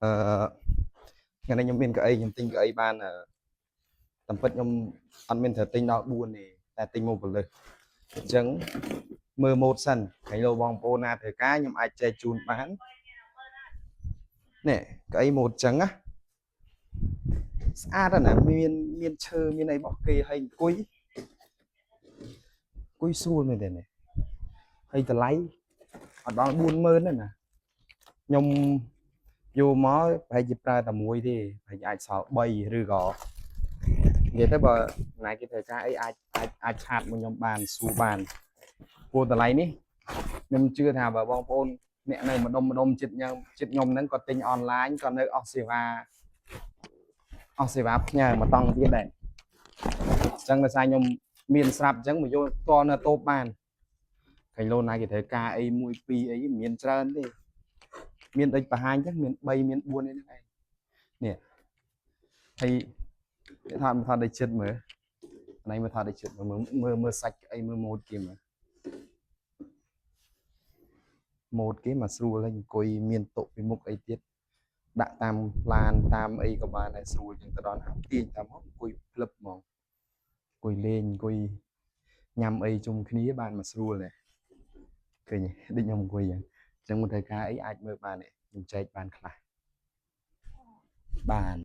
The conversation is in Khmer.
អឺថ្ងៃនេះខ្ញុំមានកៅអីខ្ញុំទិញកៅអីបានអឺតាមពិតខ្ញុំអត់មានត្រូវទិញដល់4ទេតែទិញមកពលឹះអញ្ចឹងមើលម៉ូតសិនហើយលោកបងប្អូនណាត្រូវការខ្ញុំអាចចែកជូនបាននេះកៅអីម៉ូតអញ្ចឹងណាស្អាតណាស់មានមានឈើមានអីរបស់គេហើយអង្គុយអង្គុយស្រួលមែនទេនេះហើយតម្លៃអត់ដល់40000ទេណាខ្ញុំយកមកប្រហែលជាប្រើតែមួយទេប្រហែលជាអាចសល់3ឬក៏និយាយទៅបើណាគេត្រូវការអីអាចអាចអាច chat មកខ្ញុំបានសួរបានព្រោះតម្លៃនេះខ្ញុំជឿថាបើបងប្អូនអ្នកនៅម្ដុំម្ដុំចិត្តញ៉ាំចិត្តខ្ញុំហ្នឹងក៏ទិញអនឡាញក៏នៅអស់សេវាអស់សេវាផ្ញើមកតង់ទៀតដែរអញ្ចឹងដោយសារខ្ញុំមានស្រាប់អញ្ចឹងមកយកផ្ទាល់នៅតូបបានឃើញលោណាគេត្រូវការអីមួយពីរអីមិនមានច្រើនទេមានដូចបង្ហាញអញ្ចឹងមាន3មាន4អីហ្នឹងឯងនេះហើយគេថាមកថតដូចចិត្តមើលណៃមើលថតដូចចិត្តមើលមើលមើលសាច់អីមើលម៉ូតគេមើលម៉ូតគេមកស្រួលហើយអង្គុយមានតុពីមុខអីទៀតដាក់តាមឡានតាមអីក៏បានដែរស្រួលជាងទៅដល់ហាទាញតាមមកអង្គុយផ្លឹបហ្មងអង្គុយលេងអង្គុយញ៉ាំអីជុំគ្នាបានមកស្រួលដែរឃើញទេដូចខ្ញុំអង្គុយអញ្ចឹងអញ្ចឹងមិនត្រូវការអីអាចមើលបានទេខ្ញុំចែកបានខ្លះបាន។